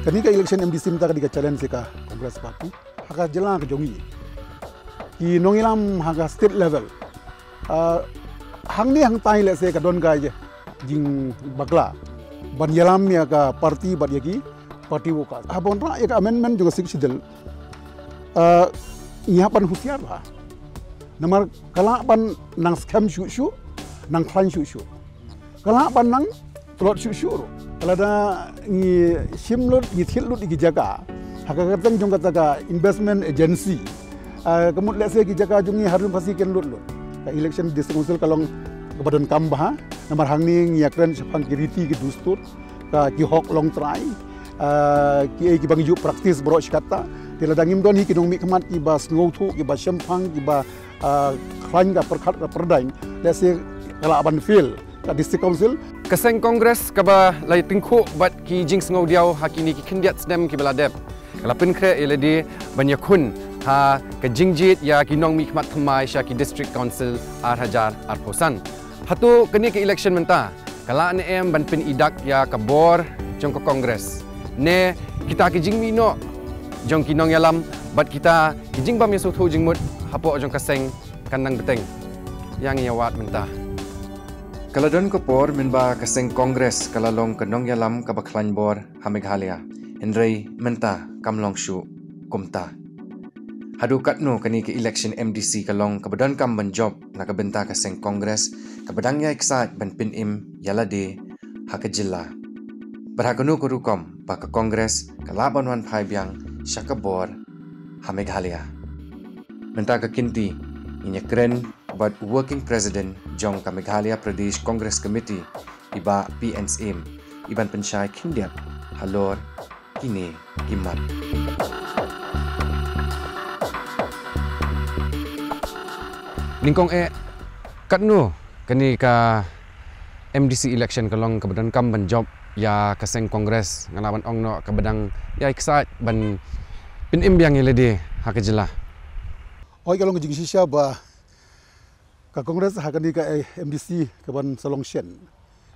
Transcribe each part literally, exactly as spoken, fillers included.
Kane ka election M D C mynta ka dei ka challenge ïa ka Congress Party ha ka jylla ka jong ngi. Ki nongïalam ha ka state level, ah, hangne hangtai lehse ka don ka jingbakla ban ïalam ïa ka party bad ïa ki party workers. Haba ngi rah ïa ka amendment jong ka Sixth Schedule, ah, ngi hap ban husiar bha. Namar ka lah ban nang skhem shuh shuh, nang khlaiñ shuh shuh. Ka lah ban nang tlot shuh shuh ruh. Lada ngi shim lut, ngi thied lut ïa ki jaka ha ka kyrteng jong kata ka investment agency, ah, ka mut lehse ki jaka jong ngi ha Ri Lum Khasi kin lut lut. Ka election District Council ka long kaba donkam bha. Namar hangne ngi ïakren shaphang ki riti ki dustur, ka ki hok longtrai, ah, kiei kiba ngi ju practice baroh shi katta. Te lada ngim don hi ki nongmihkhmat kiba sngewthuh, kiba shemphang, kiba, ah, khlaiñ ka pyrkhat ka pyrdaiñ, lehse ka lah ban fail ka District Council. Ka seng Congress kaba la ïatyngkhuh bad ki jingsngewdiaw ha kine ki khyndiat snem kiba la dep, ka la pynkhreh ïa lade ban ïakhun ha ka jingjied ïa ki nongmihkhmat thymmai sha ki District Council ar hajar arphew san. Hato kane ka election mynta ka lah ne em ban pyni dak ïa ka bor jong ka Congress, ne kita ki jingmih noh jong ki nongïalam bad kita ki jingbym ïasngewthuh jingmut hapoh jong ka seng kan nang bteng? Ïa ngi ïa wad mynta. Ka la don ka por mynba ka seng Congress ka la long ka nongïalam kaba khlaiñ bor ha Meghalaya, hynrei mynta kam long shuh kumta. Haduh katno kane ka election M D C ka long kaba donkam ban jop na ka bynta ka seng Congress kaba dang ïai ksaid ban pynim ïa lade ha ka jylla? Bad ha kano ka rukom ba ka Congress ka lah ban wan phai biang sha ka bor ha Meghalaya? Mynta ka kynti ngin ïakren bad Working President jong ka Meghalaya Pradesh Congress Committee, i Bah P N Syiem, i ban pynshai khyndiat halor kine ki mat. Nyngkong eh, katno kane ka M D C election ka long kaba donkam ban jop ïa ka seng Congress, nga lah ban ong noh kaba dang ïai ksaid ban pynim biang ïa lade ha ka jylla? Hooid, ka long ka jingshisha ba ka Congress ha kane ka, eh, M D C kaban sa long shen,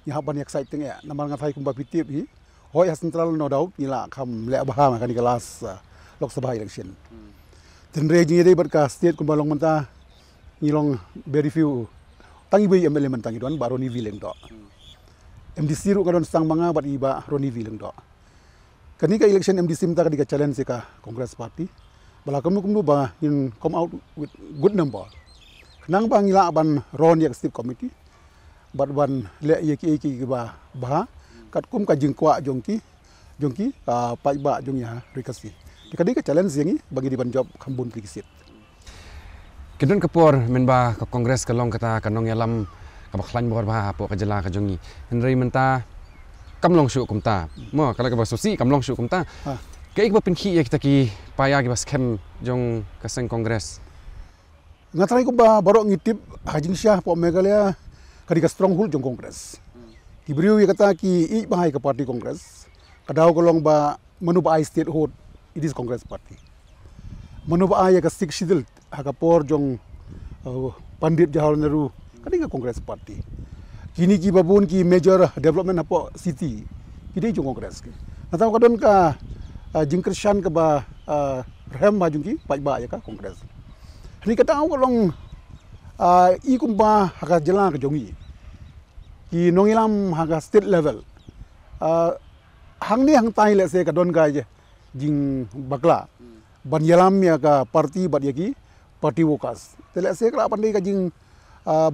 ngi hap ban ïa ksaid tyngeh, namar nga tharai kumba phi tip hi, hooid ha Central no doubt ngi la kham leh bha ha kane ka last, uh, Lok Sabha election. Hmm. Hynrei jingïadei bad ka state kumba long mynta, ngi long very few. Tang iwei M L A mynta ngi don, Bah Ronnie V Lyngdoh. Hmm. M D C ruh nga don tang ma nga bad i Bah Ronnie V Lyngdoh. Kane ka election M D C mynta ka dei ka challenge ïa ka Congress Party. Ba la kumno kumno ba ngin come out with good number, khnang ba ngi lah ban run ïa ka state committee bad ban leh ïa kiei kiei kiba bha katkum ka jingkwah jong ki, jong ki, ah, paidbah jong ngi ha Ri Khasi. Te ka dei ka challenge ïa ngi ba ngi dei ban jop kham bun tylli ki seat. Ki don ka por mynba ka Congress ka long kata ka nongïalam kaba khlaiñ bor bha hapoh ka jylla ka jong ngi. Hynrei mynta kam long shuh kumta. Mo, ka la kaba sngewsih, kam long shuh kumta. Ha. Kaei kaba pynkhih ïa kita ki paia kiba skhem jong ka seng Congress? Nga tharai kumba baroh ngi tip, ha jingshisha hapoh Meghalaya ka dei ka stronghold jong Congress. Ki briew ïa kata ki ïeit bha ïa ka party Congress. Ka daw ka long ba mano ba ai statehood, it is Congress Party. Mano ba ai ïa ka Sixth Schedule ha ka por jong, uh, Pandit Jawaharlal Nehru, ka dei ka Congress Party. Kine kiba bun ki major development hapoh city ki dei jong Congress. Nangta ka don ka, uh, jingkyrshan kaba, uh, rhem ha jong ki paidbah ïa ka Congress. Hynrei ka daw ka long, uh, i kumba ha ka jylla ka jong ngi, ki nongïalam ha ka state level, uh, hangne hangtai lehse ka don ka jingbakla ban ïalam ïa ka party bad ïa ki party workers. Te lehse ka lah ban dei ka jing, ah,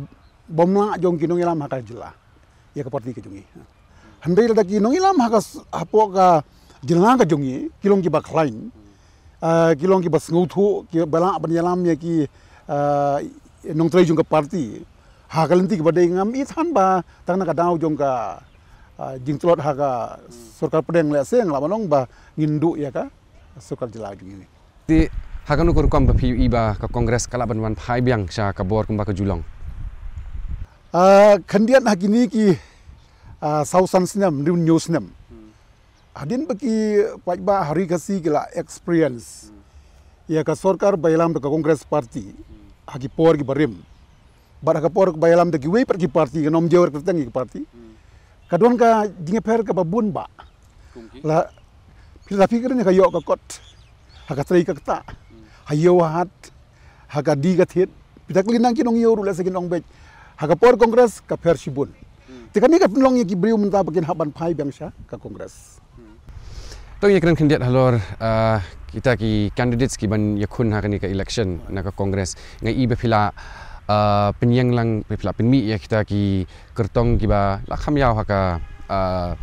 bym lah jong ki nongïalam ha ka jylla ïa ka party ka jong ngi. Hynrei lada ki nongïalam ha ka s-, hapoh ka jylla ka jong ngi ki long kiba khlaiñ, ah, ki long kiba sngewthuh, kiba lah ban ïalam ïa ki, ah, nongtrei jong ka party. Ha ka lynti kaba dei ngam i than ba tang na ka daw jong ka, ah, jingtlot ha ka sorkar pdeng lehse nga lah ban ong ba ngin duh ïa ka sorkar jylla jong ngi. Te ha kano ka rukom ba phi ïohi ba ka Congress ka lah ban wan phai biang sha ka bor kumba ka ju long? Ah, khyndiat ha kine ki, ah, saw san snem, hynriew hynñiew snem. Hadien ba ki paidbah ha ri Khasi ki la experience ïa ka sorkar ba ïalam da ka Congress Party ha ki por kiba rim. Bad ha ka por ba ïalam da kiwei pat ki party, kan ym jia kyrteng ki party. Ka don ka jingïapher kaba bun bah. La phi la phi kren ka ïoh ka kot. Ha ka trei ka kta. Ha ïew ha hat. Ha ka die ka thied. Phi ta kylli nang ki nongïew ruh lehse kin ong beit. Ha ka por Congress ka pher shibun. Te kane ka pynlong ïa ki briew mynta ba kin hap ban phai biang sha ka Congress. To ïa kren khyndiat halor, ah, kita ki candidates ki ban ïakhun ha kane ka election na ka Congress. Nga i ba phi la, ah, pynïeng lang, phi la pynmih ïa kita ki kyrtong kiba la kham ïaw ha ka, ah,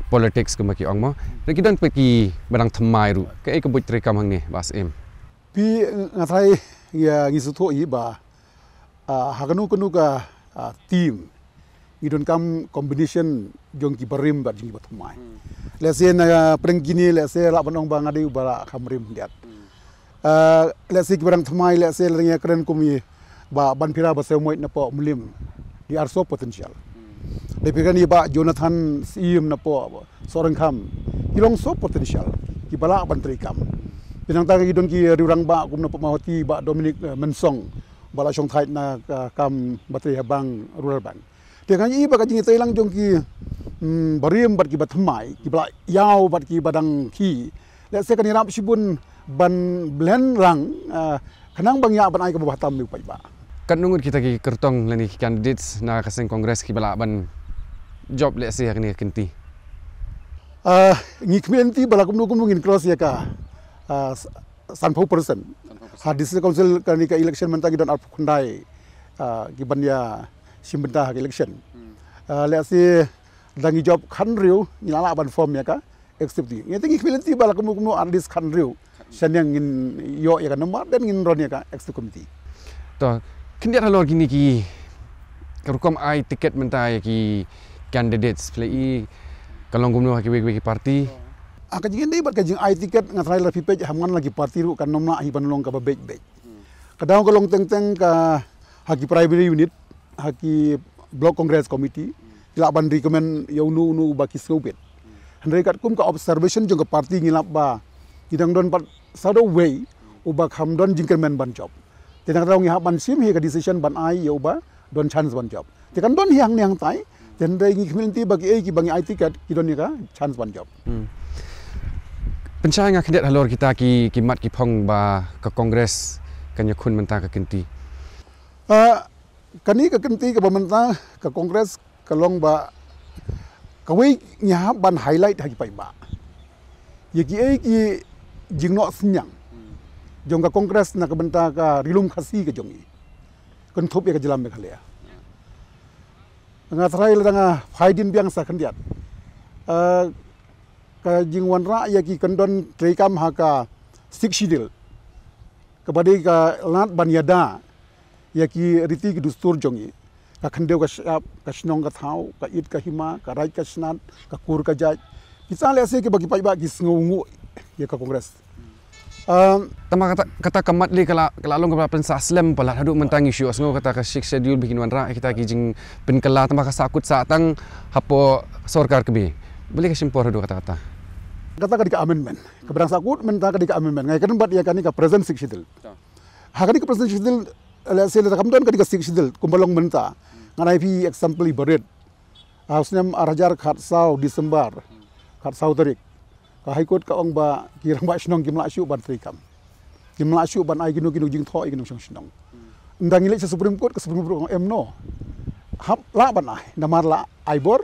politics kumba ki ong mo. Te ki don pat kiba dang thymmai ruh. Kaei ka buit treikam hangne Bah Syiem? Phi, nga tharai ïa ngi sngewthuh hi ba, ah, ha kano kano ka, ah, team ngi donkam combination jong kiba rim bad jong kiba thymmai. Lehse na pdeng kine lehse lah ban ong ba nga dei uba la kham rim khyndiat. Ah, lehse kiba dang thymmai lehse lada ngi kren kum i Bah Banphira Basaiawmoit napoh Mylliem, ki arso potential. Dei phi kren i Bah Jonathan Syiem napoh Sohryngkham, ki long so potential kiba lah ban treikam. Te nangta ki don ki riewrangbah kum napoh Mawhati Bah Dominic, eh, Mynsong ba la shongthait na ka kam ba trei ha bank, rural bank. Te nga i ba ka jingïatreilang jong ki, hmm, barim bad kiba thymmai, kiba la ïaw bad kiba dang khie. Lehse kan ïarap shibun ban blend lang, ah, khnang ba ngi ïa ban ai kaba bha tam ïa u paidbah. Katno ngut kita ki kyrtong lane ki candidates na ka seng Congress kiba lah ban jop lehse ha kane ka kynti? Ah, ngi khmih lynti ba la kumno kumno ngin cross ïa ka, ah, sanphew percent. Ha District Council kane ka election mynta ngi don arphew khyndai, ah, ki ban ïa shim bynta ha ka election. Ah, lehse da ngi jop khathynriew ngi la lah ban form ïa ka executive. Ngi te ngi khmih lynti ba la kumno kumno at least khathynriew shaneng ngin ïoh ïa ka number then ngin run ïa ka executive committee. To khyndiat halor kine ki ka rukom ai ticket mynta ïa ki candidates, phi la i ka long kumno ha kiwei kiwei ki party? Ah, ka jingïadei bad ka jingai ticket nga tharai lada phi peit ha man la ki party ruh kan ym lah hi ban long kaba beit beit. Ka daw ka long teng teng ka ha ki primary unit, ha ki block congress committee, ki lah ban recommend ïa uno uno uba ki sngewbit. Hynrei katkum ka observation jong ka party ngi lap ba ki dang don pat sa da uwei uba kham don jingkyrmen ban jop. Te nangta ngi hap ban shim hi ka decision ban ai ïa uba don chance ban jop. Te kan don hi hangne hangtai. Te hynrei ngi khmih lynti ba kiei kiba ngi ai ticket ki don ïa ka chance ban jop. Hmm. Pynshai nga khyndiat halor kita ki, ki mat ki phong ba ka Congress kan ïakhun mynta ka kynti. Ah, kane ka kynti kaba mynta ka Congress ka long ba kawei ngi hap ban highlight ha ki paidbah ïa kiei ki jingnoh synñiang jong ka Congress na ka bynta ka Ri Lum Khasi ka jong ngi. Kynthup ïa ka jylla Meghalaya. Nga tharai lada nga phai dien biang sa khyndiat, eh, ka jingwanrah ïa ki kyndon treikam ha ka Sixth Schedule, kaba dei ka lad ban ïada ïa ki riti ki dustur jong ngi, ka khyndew ka shyiap, ka shnong ka thaw, ka it ka hima, ka raid ka snat, ka kur ka jait. Kita lehse kiba ki paidbah ki sngewnguh ïa ka Congress. Um, tangba kata, kata ka mat lei ka la, ka la long kaba pynsah slem palat, haduh mynta ngi shu ïohsngew kata ka Sixth Schedule ba kin wanrah ïa kita ki jingpynkylla, tangba ka sahkut sah tang hapoh sorkar kmie. Balei ka shim por haduh kata kata? Kata ka dei ka amendment. Kaba dang sahkut mynta ka dei ka amendment. Nga ïakren bad ïa kane ka present Sixth Schedule. Ha kane ka present Sixth Schedule, lehse lada kam don kane ka Sixth Schedule kumba long mynta, ngan ai phi example iba rit. Ha u snem ar hajar khatsaw December, khatsaw tarik, ka High Court ka ong ba ki rangbah shnong kim lah shuh ban treikam, kim lah shuh ban ai kino kino jingthoh ïa ki nongshong shnong. Ynda ngi leit sha Supreme Court, ka Supreme Court ka ong em, no, hap lah ban ai, namar la ai bor,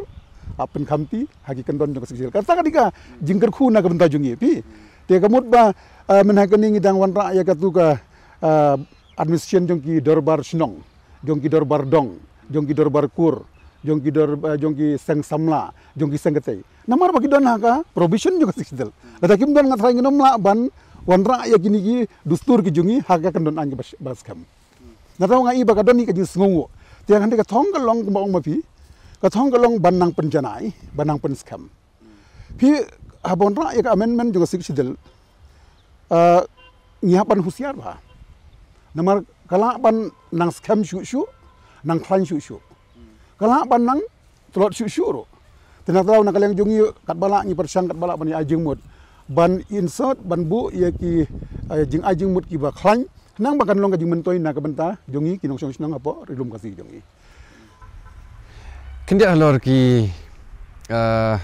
hap pynkhamti ha ki kyndon jong ka Sixth Schedule. Kata ka dei ka jingkyrkhu na ka bynta jong ngi, phi. Te ka mut ba, eh, mynta kane ngi dang wanrah ïa katu ka, eh, administration jong ki dorbar shnong, jong ki dorbar dong, jong ki dorbar kur, jong ki dor, eh, jong ki seng samla, jong ki seng katei. Namar ba ki don ha ka provision jong ka Sixth Schedule. Lada kim don, nga tharai ngin ym lah ban wanrah ïa kine ki dustur ki jong ngi ha ka kyndon aiñ kaba sh-, ba skhem. Nangta nga i ba ka don hi ka jingsngewnguh. Te hynrei ka thong ka long kumba ong ma phi, ka thong ka long ban nang pynjanai, ban nang pynskhem. Phi, haba wanrah ïa ka amendment jong ka Sixth Schedule, ah, ngi hap ban husiar bha. Namar ka lah ban nang skhem shuh shuh, nang khlaiñ shuh shuh. Ka lah ban nang tlot shuh shuh ruh. Te na ka daw na ka liang jong ngi, katba lah ngi pyrshang katba lah ban ai jingmut, ban insert, ban buh ïa ki, eh, jingai jingmut kiba khlaiñ, khnang ba kan long ka jingmyntoi na ka bynta jong ngi ki nongshong shnong hapoh Ri Lum Khasi jong ngi. Khyndiat halor ki, eh,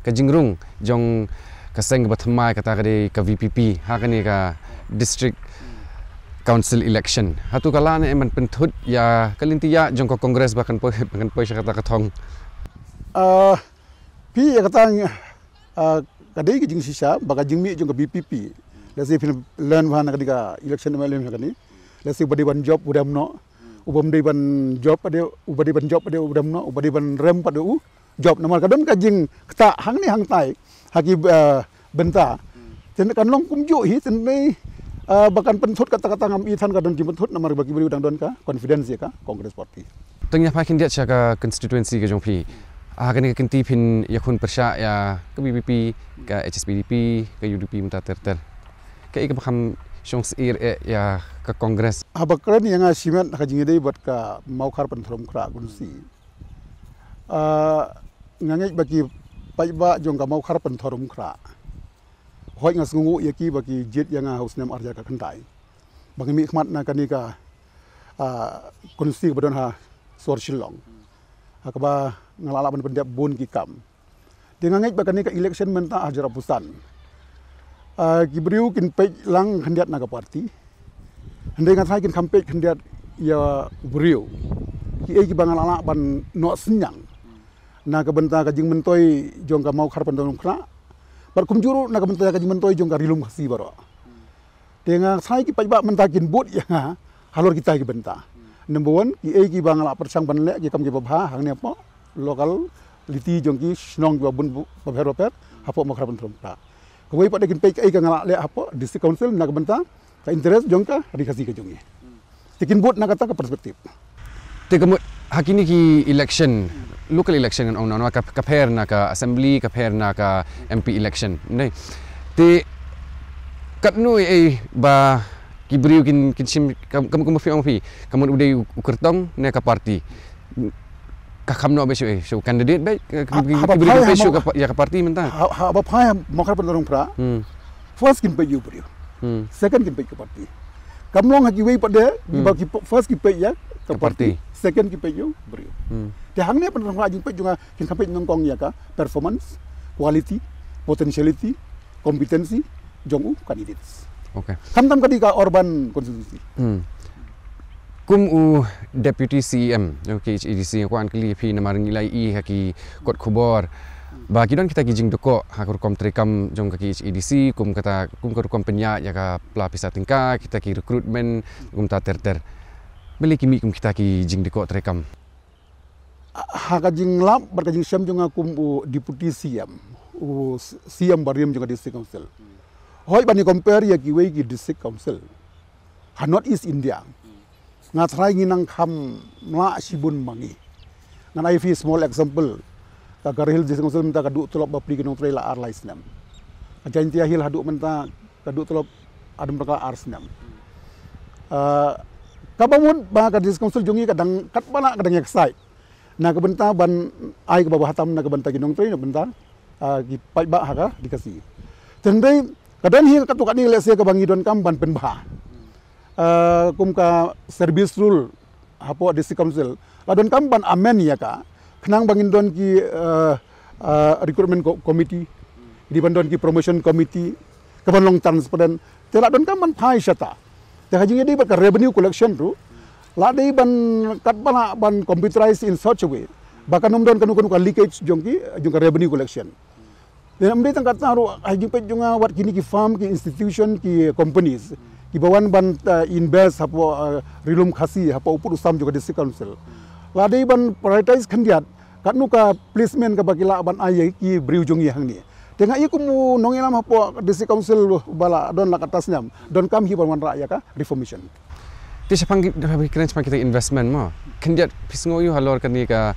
ka jingrung jong ka seng kaba thymmai, kata ka dei ka V P P, ha kane ka District Council election. Hato ka lah ne em ban pynthut ïa ka lynti ïaid jong ka Congress ba kan poi, ba kan poi sha kata ka thong? Ah, phi, ïa kata, ah, ka dei ka jingshisha ba ka jingmih jong ka V P P. Lehse phin learn bha na kane ka election M L A ha kane. Lehse uba dei ban jop u dem noh. Uba ym dei ban jop pat de, uba dei ban jop pat de u dem noh. Uba dei ban rem pat de u jop. Namar ka don ka jingktah hangne hangtai ha ki, eh, bynta. Te kan long kumjuh hi, te ne, eh, ba kan pynthut kata kata ngam i than ka don ki pynthut namar ba ki briew dang don ka confidence ïa ka Congress Party. Tang ïa phai khyndiat sha ka constituency ka jong phi. Ah, kane ka kynti phin ïakhun pyrshah ïa ka V P P, ka H S P D P, ka U D P mynta ter ter. Kaei kaba kham shong syier eh ïa ka Congress? Haba kren ïa nga shimet ha ka jingïadei bad ka Mawkhar Pynthorumkhrah constituency. Ah, nga ngeit ba ki paidbah jong ka Mawkhar Pynthorumkhrah, hooid nga sngewnguh ïa ki ba ki jied ïa nga ha u snem ar hajar khatkhyndai ba nga mihkhmat na kane ka, ah, constituency kaba don ha sor Shillong, ha kaba nga la lah ban pyndep bun ki kam. Te nga ngeit ba kane ka election mynta ha hajar arphew san, ah, ki briew kin peit lang khyndiat na ka party. Hynrei nga tharai kin kham peit khyndiat ïa u briew kiei kiba nga la lah ban noh synñiang na ka bynta ka jingmyntoi jong ka Mawkhar Pynthorumkhrah, bad kumjuh ruh na ka bynta ka jingmyntoi jong ka Ri Lum Khasi baroh. Te nga tharai ki paidbah mynta kin bud ïa nga halor kita ki bynta. Number one, kiei kiba nga la pyrshang ban leh ki kam kiba bha hangne hapoh locality jong ki shnong kiba bun bapher bapher hapoh Mawkhar Pynthorumkhrah. Kawei pat de kin peit kaei ka nga la leh hapoh District Council na ka bynta ka interest jong ka Ri Khasi ka jong ngi. Te kin bud na kata ka perspective. Te ka mut ha kine ki election, local election ngan ong, na ka, ka pher na ka assembly, ka pher na ka M P election, ne? Te katno ei ba ki briew kin, kin shim, ka, ka, ka mut phi ong phi, ka mut u dei u kyrtong ne ka party? Ka kham noh beit shuh, eh, shuh candidate beit, eh, ki, ki, haba ki briew phai kin peit shuh ka pa-, ïa ka party mynta. Ha, haba phai ha Mawkhar Pynthorumkhrah, first kin peit ïa u briew. Second kin peit ka party. Kam long ha kiwei pat de, ba ki first ki peit ïa ka party, second ki peit ïa u briew. Te hangne Pynthorumkhrah jingpeit jong nga kin kham peit nyngkong ïa ka performance, quality, potentiality, competency jong u candidates. Okay. Khamtam ka dei ka urban constituency. Kum u Deputy C E M jong K H A D C, nga kwah kylli phi namar ngi la ïohi ha ki kot khubor ba ki don kita ki jingdukok ha ka rukom treikam jong ka K H A D C, kum kata, kum ka rukom pynïaid ïa ka pla pisa tyngka, kita ki recruitment, kumta ter ter. Balei ki mih kum kita ki jingdukok treikam? Ha ka jinglap bad ka jingshem jong nga kum u Deputy C M, u C M barim jong ka District Council, hooid ban ïa compare ïa kiwei ki District Council ha North East India, nga tharai ngi nang kham lah shibun ma ngi. Ngan ai phi small example. Ka Garo Hills District Council mynta ka duh tulop bapli ki nongtrei la ar lai snem. Ka Jaintia Hills haduh mynta ka duh tulop adem ka ar snem. Ah, kaba mut ba ka District Council jong ngi ka dang katba lah ka dang ïa excite na ka bynta ban ai kaba bha tam na ka bynta ki nongtrei, na ka bynta, ah, ki paidbah ha ka Ri Khasi. Te hynrei ka don hi katto katne lehse kaba ngi donkam ban pynbha. Ah, kum ka service rule hapoh District Council, la donkam ban amend ïa ka, khnang ba ngin don ki, eh, eh, recruitment co-, committee, dei ban don ki promotion committee, kaban long transparent. Te la donkam ban phai shata. Te ha jingïadei bad ka revenue collection ruh, la dei ban katba lah ban computerize in such a way ba kan ym don kano kano ka leakage jong ki, jong ka revenue collection. Te ym dei tang kata ruh, ha jingpeit jong nga, wat kine ki firm, ki institution, ki companies kiba wan ban, eh, invest hapoh, eh, Ri Lum Khasi, hapoh u pud u sam jong ka District Council, la dei ban prioritize khyndiat katno ka placement kaba ki lah ban ai ïa ki briew jong ngi hangne. Te nga ïa kum u nongïalam hapoh District Council ba la don la katta snem, donkam hi ban wanrah ïa ka reformation. Te shaphang ki, shaphang ki kren shaphang kita investment mo. Khyndiat phi sngew ïa halor kane ka,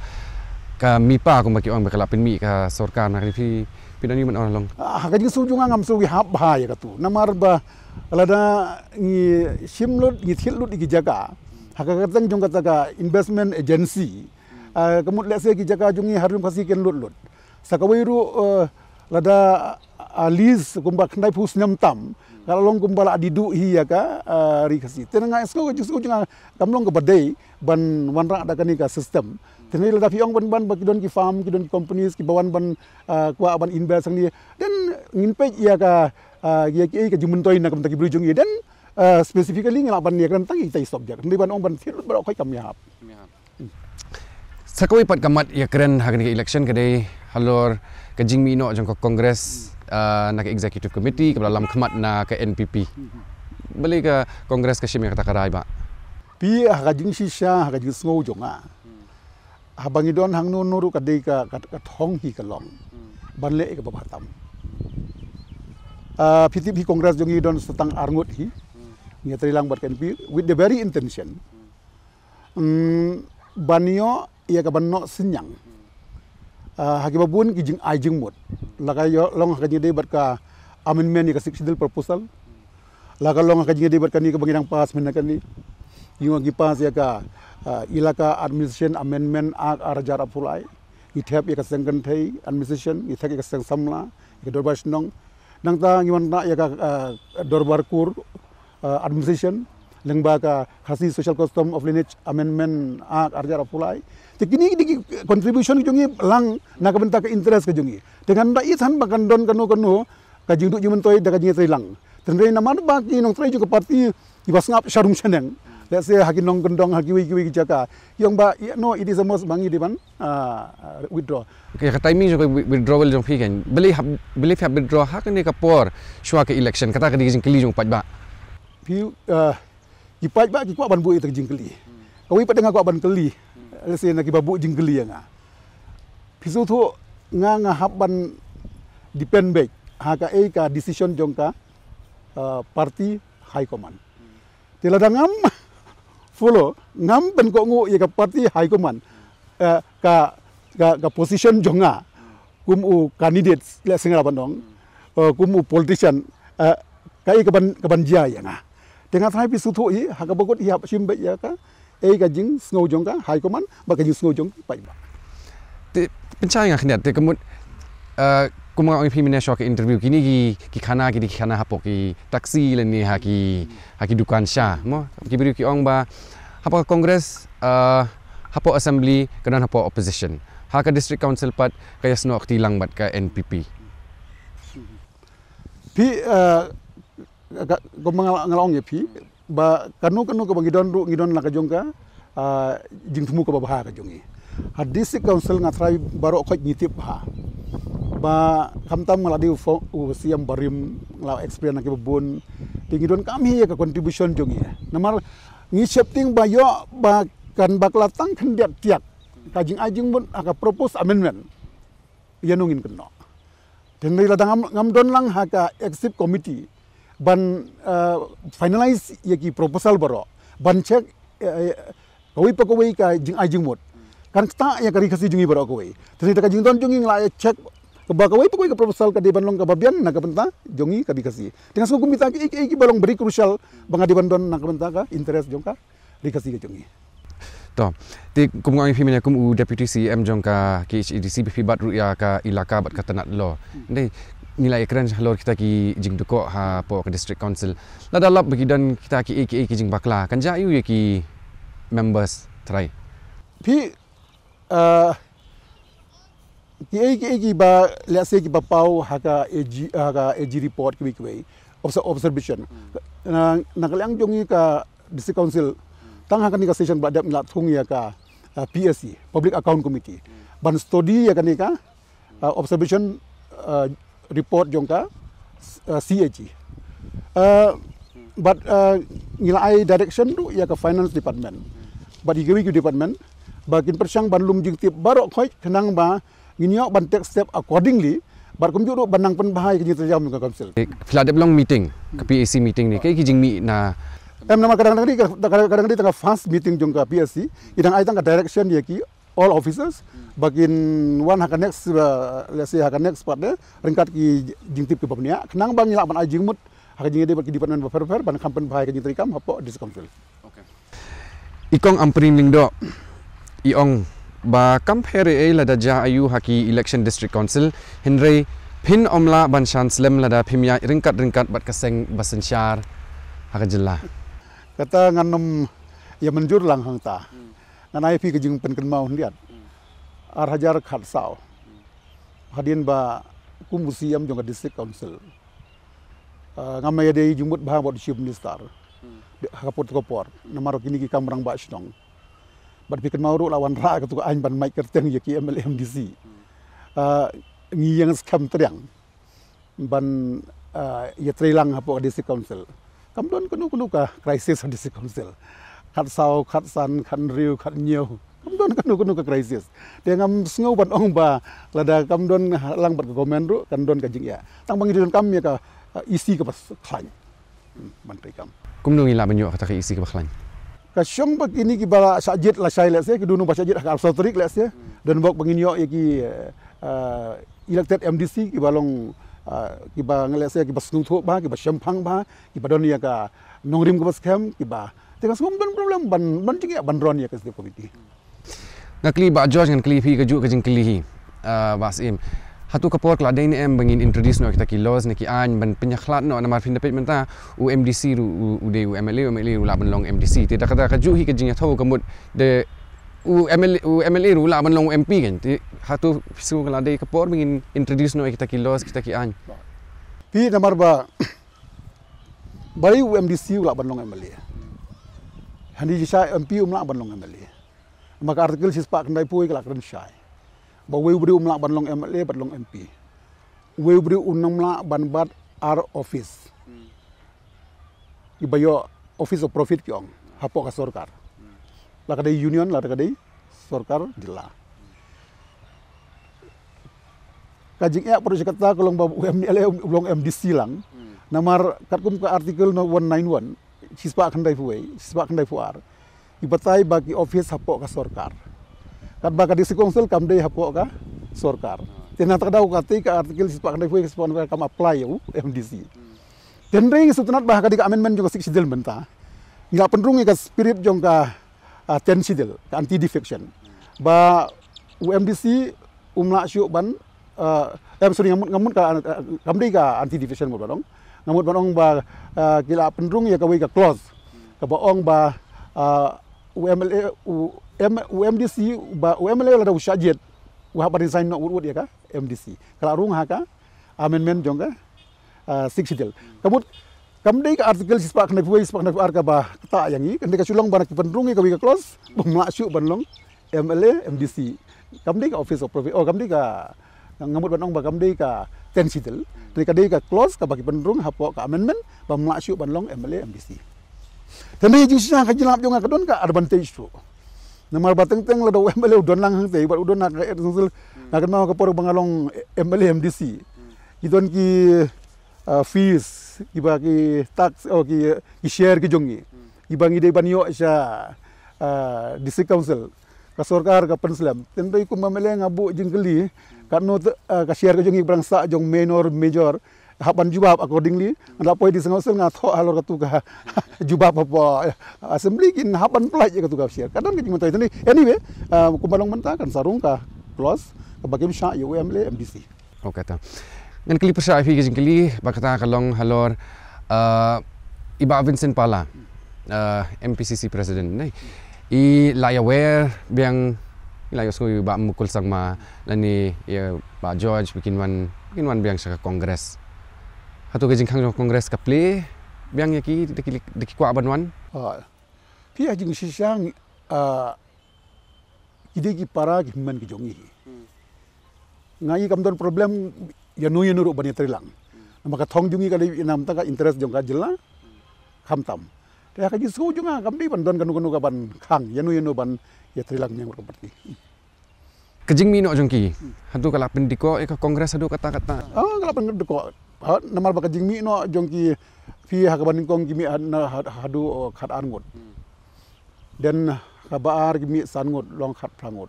ka MIPA kumba ki ong ba ka la pynmih ka sorkar na kane phi, phi don ïa man ong long. Ah, ha ka jingsngew jong nga ngam sngew ïahap bha ïa katu. Namar ba lada ngi shim lut, ngi thied lut ïa ki jaka ha ka kyrteng jong kata ka investment agency. Ah, ka mut lehse ki jaka jong ngi ha Ri Lum Khasi kin lut lut. Sa kawei ruh, eh, lada, ah, lease kumba khyndai phew snem tam, ka la long kumba la dei duh hi ïa ka, ah, Ri Khasi. Te nga sngew ka jingsngew jong nga kam long kaba dei ban wanrah da kane ka system. Te lada phi ong ban, ban ba ki don ki firm, ki don ki companies kiba wan ban, ah, kwah ban invest hangne. Then ngin peit ïa ka, ah, ïa ki, ïa ka jingmyntoi na ka bynta ki briew jong ngi. Then, ah, specifically ngi lah ban ïakren tang ïa kita ki subject. Hynrei ban ong ban thied lut baroh khoit kam ïahap. Sa kawei pat ka mat ïakren ha kane ka election ka dei halor ka jingmih noh jong ka Congress, ah, na ka executive committee kaba la lam khmat na ka N P P. Balei ka Congress ka shim ïa kata ka rai bah? Phi, ha ka jingshisha, ha ka jingsngew jong nga, haba ngi don hangno hangno ruh ka dei ka, ka, ka thong hi ka long ban leh ïa kaba bha tam. Ah, phi tip hi Congress jong ngi don sa tang arngut hi. Ngi ïatreilang bad ka N P P with the very intention, mm, ban ïoh ïa ka ban noh synñiang, ah, ha kiba bun ki jingai jingmut. La ka ïoh long ha ka jingïadei bad ka amendment ïa ka Sixth Schedule proposal. La ka long ha ka jingïadei bad kane kaba ngi dang pass mynne kane. Ngi ong ngi pass ïa ka, ah, Elaka Administration Amendment Act ar hajar arphew lai. Ngi thep ïa ka seng kynthei administration, ngi thep ïa ka seng samla, ïa ka dorbar shnong. Nangta ngi wanrah ïa ka, ah, dorbar kur, ah, administration, lyngba ka Khasi Social Custom of Lineage Amendment Act ar hajar arphew lai. Te kine ki dei ki contribution jong ngi lang na ka bynta ka interest ka jong ngi. Te ngan da ïathan ba kan don kano kano ka jingduh jingmyntoi da ka jingïatreilang. Te hynrei namar ba ki nongtrei jong ka party kiba sngap sha rung sha neng, let's say ha ki nongkyndong, ha kiwei kiwei ki jaka, ki ong ba, ïa, no, it is a must ba ngi dei ban, ah, withdraw. Okay, ka timing jong ka wi-, withdrawal jong phi kan, balei hap, balei phi hap withdraw ha kane ka por shuwa ka election? Kata ka dei ka jingkylli jong u paidbah. Phi, ah, ki paidbah ki kwah ban buh ïa kata ka jingkylli. Kawei pat nga kwah ban kylli, let's say na kiba buh jingkylli ïa nga. Phi sngewthuh nga, nga hap ban depend beit ha kaei ka decision jong ka, ah, party high command. Te lada ngam follow, ngam pynkohnguh ïa ka party high command, eh, ka, ka, ka position jong nga kum u candidate, lehse nga lah ban ong, eh, kum u politician, eh, kaei kaban, kaban jia ïa nga. Te nga tharai phi sngewthuh hi, ha kaba kut hi hap shim beit ïa ka, eh, ka jingsngew jong ka high command bad ka jingsngew jong ki paidbah. Te pynshai nga khyndiat, te ka mut, eh, kum nga ong ïa phi mynne shuwa ka interview, kine ki, ki khana, kine ki khana hapoh ki taxi lane ha ki, ha ki dukan sha mo. Ki briew ki ong ba hapoh ka Congress, eh, hapoh assembly ka don hapoh opposition, ha ka district council pat ka ïasnoh kti lang bad ka N P P. Phi, eh, ka, kumba nga, nga la ong ïa phi ba kano kano kaba ngi don ruh ngi don la ka jong ka, ah, jingthmu kaba bha ka jong ngi. Ha district council nga tharai baroh khoit ngi tip bha ba khamtam nga la dei u fo-, u C M barim, nga la experience na kiba bun. Te ngi donkam hi ïa ka contribution jong ngi. Namar ngi sheptieng ba ïoh ba kan bakla tang khyndiat tiak ka jingai jingmut ha ka proposed amendment. Ïa no ngin kynnoh. Te hynrei lada ngam, ngam don lang ha ka executive committee ban, eh, finalize ïa ki proposal baroh, ban check, eh, kawei pa kawei ka jingai jingmut, kan ktah ïa ka Ri Khasi jong ngi baroh kawei. Te hynrei da ka jingdon jong ngi nga la check ba kawei pa kawei ka proposal ka dei ban long kaba biang na ka bynta jong ngi ka Ri Khasi. Te nga sngew kumta kiei kiei kiba long very crucial ba nga dei ban don na ka bynta ka interest jong ka Ri Khasi ka jong ngi. To, te kum nga ong ïa phi mynne kum u Deputy C E M jong ka K H A D C, ba phi bat ruh ïa ka Elaka bad ka Tnad Law. Hynrei ngi la ïakren halor kita ki jingdukok hapoh ka District Council. Lada lap ba ki don kita kiei kiei ki jingbakla, kan jia aiu ïa ki members trai? Phi, eh, kiei kiei kiba, let's say, kiba paw ha ka A G, ha ka A G report kiwei kiwei. Obser-, observation. Na, na ka liang jong ngi ka District Council, tang ha kane ka session ba la dep ngi la thung ïa ka, uh, P A C, Public Account Committee, ban study ïa kane ka, uh, observation, uh, report jong ka, uh, C A G. Uh, but, uh, ngi la ai direction ruh ïa ka Finance Department bad ïa kiwei ki department ba kin pyrshang ban lum jingtip baroh khoit khnang ba ngin ïoh ban take step accordingly, bad kumjuh ruh ban nang pynbha ïa ka jingtrei jam jong ka council. Phi la dep long meeting, ka P A C meeting ne, kaei ki jingmih na Em namar kadang kadang ka, kadang kadang tang ka first meeting jong ka P S C, i dang ai tang ka direction ïa ki all officers, ba kin wan ha ka next, uh, let's say ha ka next part de, ryngkat ki jingtip ki bapnia, khnang ba ngi lah ban ai jingmut ha ka jingïadei bad ki department bapher bapher ban kham pynbha ïa ka jingtrei kam hapoh District Council. I Kong Ampareen Lyngdoh i ong ba kam pher ei ei lada jia aiu ha ki election District Council, hynrei phin ym lah ban shah slem lada phim ïaid ryngkat ryngkat bad ka seng ba synshar ha ka jylla. Kata ngan ym ïa mynjur lang hangta. Ngan ai phi ka jingpynkynmaw khyndiat. Ar hajar khatsaw, hadien ba kum u C M jong ka District Council, ah, ngam ïadei jingmut bha bad u Chief Minister ha ka por, ka por namar kine ki kam rangbah shnong. Bad phi kynmaw ruh la wanrah katto ka aiñ ban mait kyrteng ïa ki M L A M D C. Ah, ngi ïeng skhem triang ban, ah, ïatrei lang hapoh ka District Council. Kam don kano kano ka crisis ha District Council. Khatsaw, khatsan, khathynriew, khathynñiew, kam don kano kano ka crisis. Te ngam sngew ban ong ba lada kam don lang bad ka government ruh kan don ka jingeh. Tang ba ngi donkam ïa ka, ah, E C kaba khlaiñ ban trei kam. Kumno ngi lah ban ïoh kata ka E C kaba khlaiñ? Ka shong ba kine kiba la shah jied lashai, let's say, ki don ba shah jied ha ka arphew tarik, let's say, don bok ba ngin ïoh ïa ki, eh, elected M D C kiba long, eh, kiba, let's say, kiba sngewthuh bha, kiba shemphang bha, kiba don ïa ka nongrim kaba skhem, kiba, te ka sngew ym don problem ban, ban jingeh ban run ïa ka executive committee. Nga kylli Bah George, ngan kylli phi kajuh ka jingkylli hi, ah, Bah Syiem. Hato ka por ka la dei ne em ba ngin introduce noh kita ki laws ne ki aiñ ban pynïakhlad noh, namar phin da peit mynta u M D C ruh u, u dei u M L A, u M L A u lah ban long M D C. Te da kata kajuh hi ka jingïathuh ka mut de u M L A, u M L A ruh u lah ban long u M P kan. Te hato phi sngew ka la dei ka por ba ngin introduce noh kita ki laws, kita ki aiñ? Phi, namar ba balei u M D C u lah ban long M L A? Hynrei shisha M P um lah ban long M L A. Namar ka article shispah khyndaiphew ka la kren shai ba uwei u briew um lah ban long M L A bad long M P. Uwei u briew um lah ban bat ar office. Kiba ïoh office of profit ki ong hapoh ka sorkar. La ka dei union, la ka dei sorkar jylla. Ka jingeh pat sha kata ka long ba u M L A u long M D C lang. Namar katkum ka article no one nine one, shispah khyndaiphew wei, shispah khyndaiphew ar, i batai ba ki office hapoh ka sorkar. Katba ka District Council kam dei hapoh ka sorkar. Te na kata ka daw katei ka article shispah khyndaiphew wei, shispah khyndaiphew ar kam apply ïa u M D C. Te hynrei ngi sngewtynnat ba ha ka dei ka amendment jong ka Sixth Schedule mynta, ngi la pynrung ïa ka spirit jong ka, ah, Tenth Schedule, ka anti defection. Ba u M D C um lah shuh ban, ah, em, sorry, nga mut, nga mut ka, ah, kam dei ka anti defection mut ban ong. Nga mut ban ong ba, ah, ki la pynrung ïa kawei ka clause kaba ong ba, ah, u M L A, u, em, u M D C, ba u M L A lada u shah jied u hap ban resign noh wut wut ïa ka M D C. Ka la rung ha ka amendment jong ka, ah, Sixth Schedule. Ka mut kam dei ka article shispah khyndaiphew wei, shispah khyndaiphew ar kaba ktah ïa ngi, ka dei ka shu long ba na ki pynrung ïa kawei ka clause ba um lah shuh ban long M L A, M D C. Kam dei ka office of profit, oh, kam dei ka, nga mut ban ong ba kam dei ka Tenth Schedule. Te ka dei ka clause kaba ki pynrung hapoh ka amendment ba um lah shuh ban long M L A, M D C. Te hynrei jingshisha ka jingïalap jong nga ka don ka advantage tu. Namar ba teng teng lada u M L A u don lang hangtei bad u don ha ka Eighth Council, nga kynmaw ka por ba nga long M L A, M D C, ki don ki, ah, fees, kiba ki tax, oh, ki, ki share ki jong ngi, kiba ngi dei ban ïoh sha, ah, District Council. Ka sorkar ka pynslem. Te hynrei kum M L A nga buh jingkylli, katno te, ah, ka share ka jong ngi ba dang sah jong minor, major, hap ban jubab accordingly. Nga la poi District Council nga thoh halor katu ka jubab hapoh Assembly, kin hap ban pyllait ïa katu ka share. Ka don ka jingmyntoi. Te hynrei, anyway, ah, kumba long mynta kan sa rung ka clause kaba kim shah ïa u M L A, M D C. Okay, ta. Ngan kylli pyrshah ïa phi ka jingkylli ba kata ka long halor, ah, i Bah Vincent Pala, ah, M P C C president, ne? I la ïawer biang, i la ïohsngew ïa i Bah Mukul Sangma lane ïa Bah George ba kin wan, ba kin wan biang sha ka Congress. Hato ka jingkhang jong ka Congress ka plie biang ïa ki, da ki, da ki kwah ban wan? Ah, phi, ha jingshisha, ah, ki dei ki para ki hynmen ki jong ngi. Nga i kam don problem ïano ïano ruh ban ïatrei lang. Namar ka thong jong ngi ka dei ïa namar ka interest jong ka jylla, khamtam. Te ha ka jingsngew jong nga kam dei ban don kano kano ka ban khang ïano ïano ban ïatrei lang ïa ka party. Ka jingmih noh jong ki haduh ka la pyndikoh ïa ka Congress haduh katta katta. Ah, ka la pyndikoh. Ha, namar ba ka jingmih noh jong ki, phi ha kaba nyngkong ki mih ha, na, ha, haduh, oh, khat ar ngut. Then kaba ar ki mih san ngut, long khat phra ngut.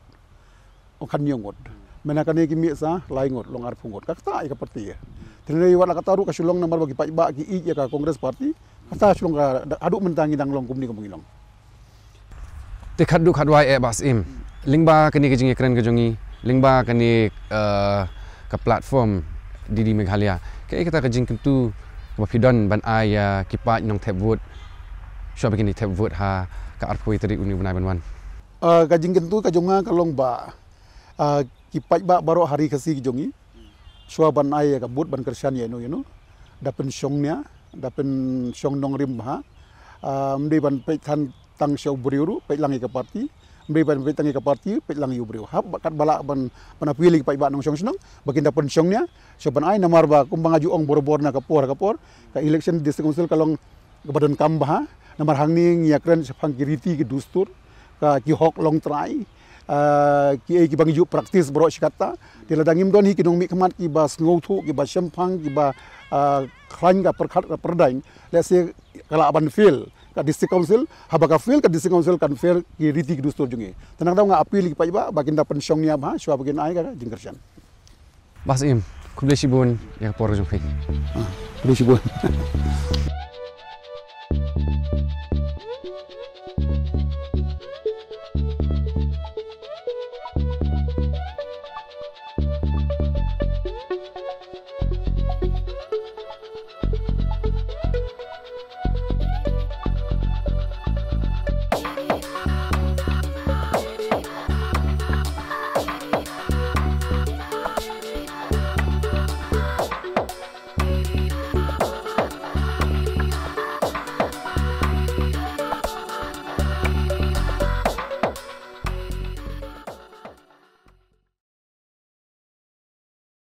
Ong khat hynñiew ngut. Mynta kane ki mih sa lai ngut, long arphew ngut. Kata ïa ka party. Te ne wat la kata ruh ka shu long namar ba ki paidbah ki ïeit ïa ka Congress Party. Kata shu long ka, haduh mynta ngi dang long kumne kumba ngi long. Te khatduh khatwai, eh, Bah Syiem, lyngba kane ka jingïakren ka jong ngi, lyngba kane, eh, ka platform D D Meghalaya, kaei kata ka jingkyntu kaba phi don ban ai ïa ki paid nongthep vote, shuwa ba kin ïa thep vote ha ka arphew tarik une u bnai ban wan? Eh, ka jingkyntu ka jong nga ka long ba, eh, ki paidbah baroh ha ri Khasi ki jong ngi, shuwa ban ai ïa ka vote ban kyrshan ïa ino ino, da pynshong nia, da pynshong nongrim bha. Ah, ym dei ban peit than tang sha u briew ruh, peit lang ïa ka party. Ym dei ban peit tang ïa ka party, peit lang ïa u briew. Hap ba katba lah ban, ban appeal ïa ki paidbah nongshong shnong ba kin da pynshong nia, shuwa ban ai, namar ba kumba nga ju ong borabor na ka por ha ka por, ka election District Council ka long kaba donkam bha, namar hangne ngi ïakren shaphang ki riti ki dustur, ka, ki hok longtrai, ah, kiei kiba ngi ju practice baroh shi katta. Te lada ngim don hi ki nongmihkhmat kiba sngewthuh, kiba shemphang, kiba, ah, khlaiñ ka pyrkhat ka pyrdaiñ, lehse ka lah ban fail ka District Council. Haba ka fail ka District Council kan fail ki riti ki dustur jong ngi. Te nangta nga appeal ïa ki paidbah ba kin da pynshong nia bha shuwa ba kin ai ka jingkyrshan. Bah Syiem, khublei shibun ïa ka por ka jong phi. Ah, khublei shibun.